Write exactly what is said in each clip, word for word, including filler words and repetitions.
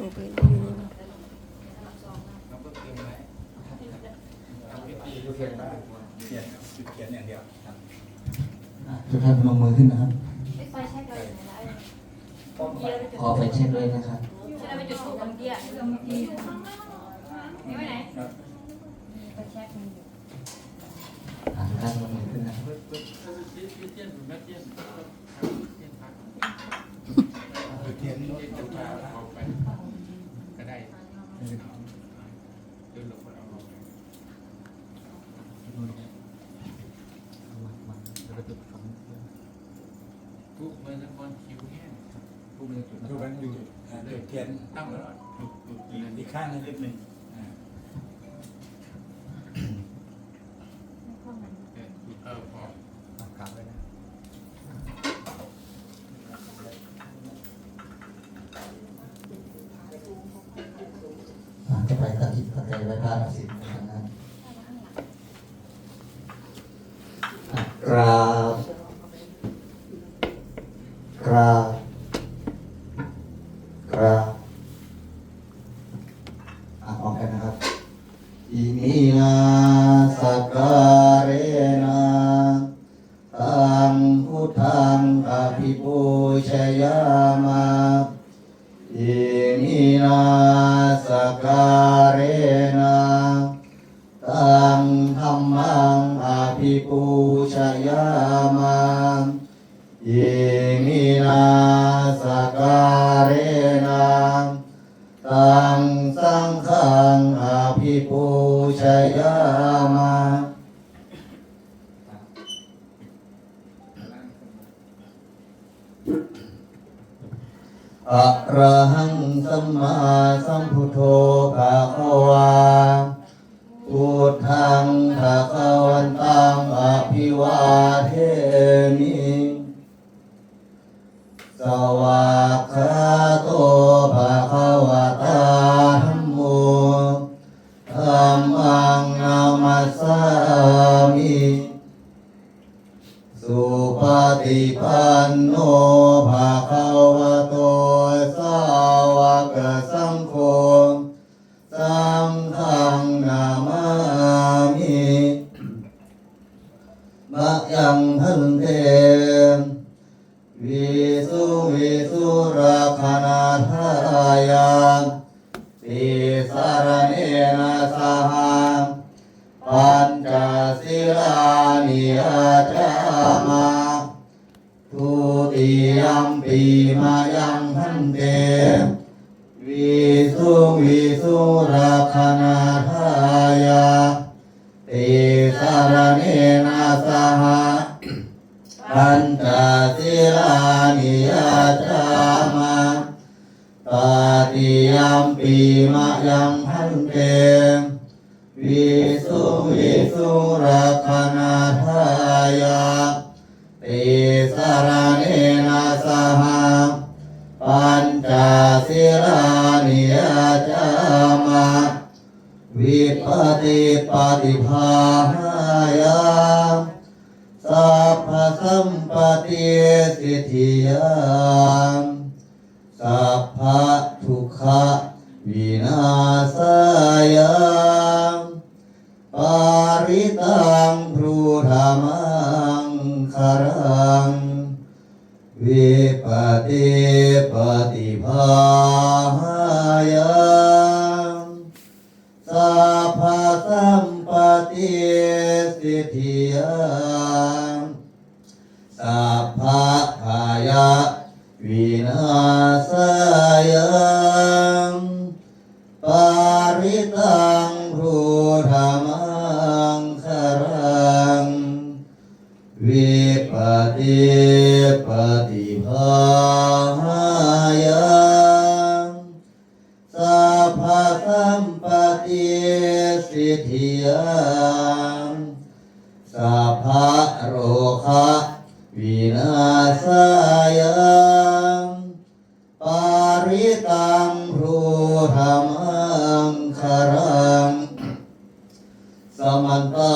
เราก็เตรียมไว้ทำพิธีเขียนได้เขียนเขียนอย่างเดียวครับ ทุกท่านพนมมือขึ้นนะครับ ไฟแช็กเราอยู่ไหนล่ะ ขอไฟแช็กด้วยนะครับ จะได้ไปจุดธูปตรงเกียร์ เมื่อกี้ นี่ไว้ไหน ไฟแช็กมันอยู่ อ่าทุกท่านพนมมือขึ้นนะครับ เทียนเอาไปก็ได้เดินลงมาเอาลง เอามามาแล้วก็จุดฝัง ทุกเมื่อนักบอลคิวแห้ง ทุกเมื่อจุด ทุกวันอยู่จุดเทียนตั้งแล้วจุดจุดอีกข้างนึงนิดหนึ่งอ่าเออจุดเออพอ เอากลับไปนะ อ่ะก็ไปตัดอิฐตัดไก่ไหว้พระตัดศีลกันนะ อ่ะกราบ กราบ กราบ อ่ะพร้อมกันนะครับ Iminā sakkārena taṃ buddhaṃ abhipūjayāma. Iminā sakkārena taṃ dhammaṃ abhipūjayāma. Iminā sakkārena taṃ saṅghaṃ abhipūjayāma. Arahaṃ sammāsambuddho bhagavā, buddhaṃ bhagavantaṃ abhivādemi. Svākkhāto bhagavatā dhammo, dhammaṃ namassāmi. Supaṭipanno bhagavato sāvakasaṅgho, saṅghaṃ namāmi. Mayaṃ bhante visuṃ visuṃ rakkhaṇatthāya tisaraṇena saha pañca sīlāni yācāma. Dutiyampi mayaṃ bhante visuṃ visuṃ rakkhaṇatthāya tisaraṇena saha pañca sīlāni yācāma. Tatiyampi mayaṃ bhante visuṃ visuṃ rakkhaṇatthāya tisaraṇena saha pañca sīlāni yācāma. Vipattipaṭibāhāya sabbasampattisiddhiyā sabbadukkhavināsāya parittaṃ brūtha maṅgalaṃ. Vipattipaṭibāhāya sabbasampattisiddhiyā sabbabhayavināsāya parittaṃ brūtha maṅgalaṃ. Vipattipaṭibāhāya sabbasampattisiddhiyā sabbarogavināsāya parittaṃ brūtha maṅgalaṃ. Samantā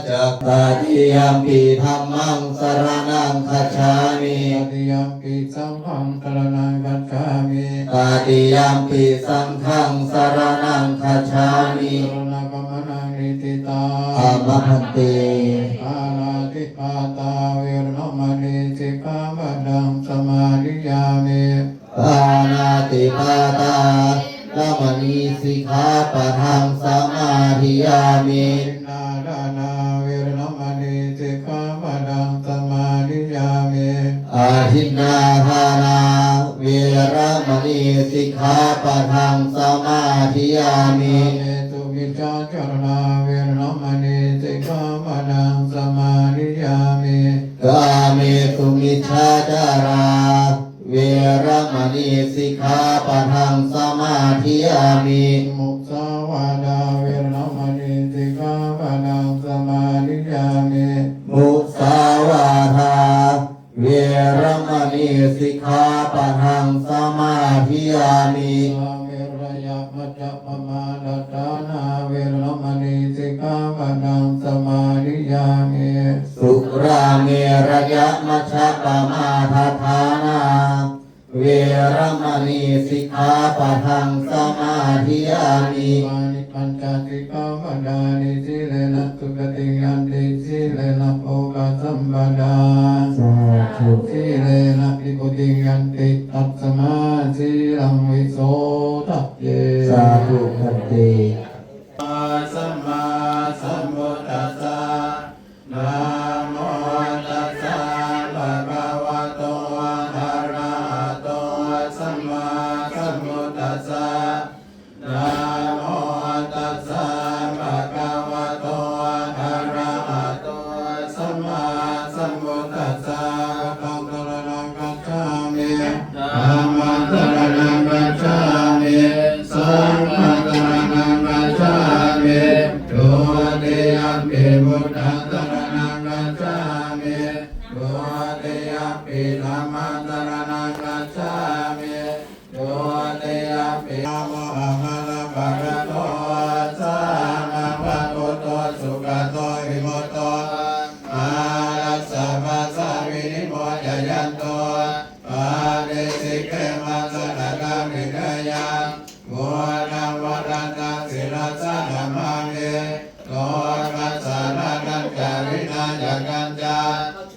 cak- Tatiyampi dhammaṃ saraṇaṃ gacchāmi. Tatiyampi saṅghaṃ saraṇaṃ gacchāmi. Tatiyampi saṅghaṃ saraṇaṃ gacchāmi. Saraṇagamanaṃ niṭṭhitaṃ. Āma bhante. Pāṇātipātā veramaṇī sikkhāpadaṃ samādiyāmi. Pāṇātipātā veramaṇī sikkhāpadaṃ samādiyāmi. Adinnādānā veramaṇī sikkhāpadaṃ samādiyāmi. Adinnādānā veramaṇī sikkhāpadaṃ samādiyāmi. Kāmesu micchācārā veramaṇī sikkhāpadaṃ samādiyāmi. Kāmesu micchācārā veramaṇī sikkhāpadaṃ samādiyāmi. Musāvādā veramaṇī sikkhāpadaṃ samādiyāmi. Musāvādā veramaṇī sikkhāpadaṃ samādiyāmi. Surāmerayamajjapamādaṭṭhānā veramaṇī sikkhāpadaṃ samādiyāmi. Surāmerayamajjapamādaṭṭhānā veramaṇī sikkhāpadaṃ samādiyāmi. Imāni pañca sikkhāpadāni. Sīlena sugatiṃ yanti, sīlena bhogasampadā. Sādhu. Sīlena nibbutiṃ yanti, tasmā sīlaṃ visodhaye. Sādhu bhante. Sammāsambuddhassa. Namo tassa bhagavato arahato sammāsambuddhassa. Namo tassa bhagavato arahato sammāsambuddhassa. Buddhaṃ saraṇaṃ gacchāmi. Dhammaṃ saraṇaṃ gacchāmi. Saṅghaṃ saraṇaṃ gacchāmi. Dutiyampi buddhaṃ saraṇaṃ gacchāmi. Dutiyampi dhammaṃ saraṇaṃ gacchāmi. Dutiyampi namo amalāpakato sammāsambuddho sugato vimutto mārassa pāsā vinimocayanto pāpesi khemaṃ janataṃ vineyyaṃ. Buddhaṃ varantaṃ sirasā namāmi. Lokassa ratanañca vināyakañca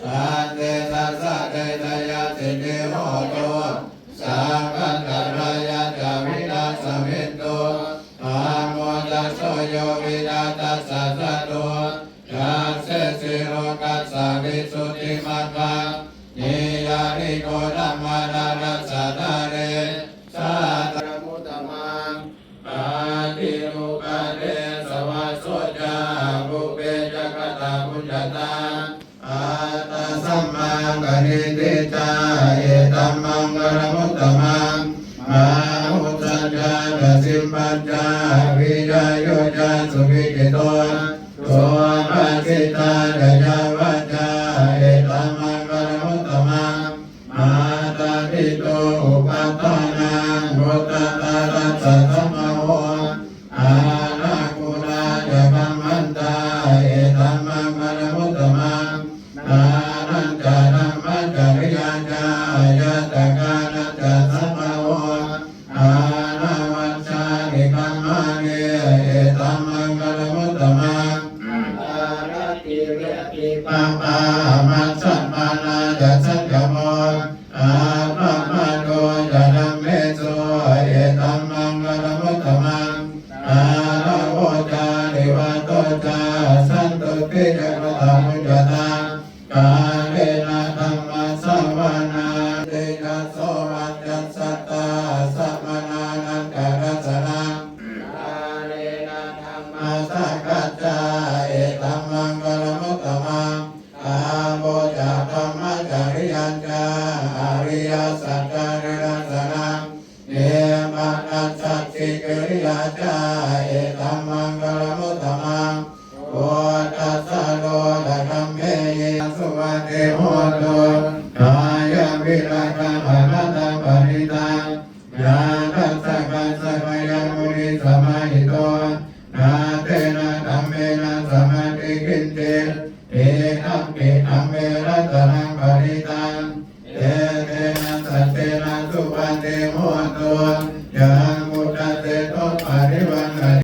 tantejasā te jayasiddhi hotu. Sabbantarāyā ca vināsamentu. Dhammo dhajo yo viya tassa satthu. Dassesi lokassa visuddhimaggaṃ. Niyyāniko dhammadharassa dhārī. Sātāramuttamaṃ. Paṭirūpadesavāso ca pubbe ca katapuññatā. Attasammāpaṇidhi ca etam maṅgalam uttamaṃ. Bāhusaccañca sippañca vicayo ca suvikkito. Subhāsitā ca yā vācā etam maṅgalam uttamaṃ. Mātāpituupaṭṭhānaṃ puttadārassa saṅgaho. Anākulā ca kammantā etam maṅgalam uttamaṃ. Dānañca dhammacariyā ca ñātakānañca saṅgaho. Anavajjāni kammāni etam maṅgalam uttamaṃ. Āratī viratī pāpā majjapānā ca saññamo. Appamādo ca dhammesu etam maṅgalam uttamaṃ. Gāravo ca nivāto ca santuṭṭhī ca kataññutā. Kālena dhammassavanaṃ. Tejasā sovacassatā samaṇānañca dassanaṃ. Kālena dhammasākacchā etam maṅgalam uttamaṃ. Tapo ca brahmacariyañca ariyasaccāna dassanaṃ. Nibbānasacchikiriyā ca etam maṅgalam uttamaṃ. Phuṭṭhassa lokadhammehi suvatthi hotu. Khayaṃ virāgaṃ amataṃ paṇītaṃ yadajjhagā sakyamunī samāhito. Na tena dhammena samatthi kiñci idampi dhamme ratanaṃ paṇītaṃ. Etena saccena su te hotu.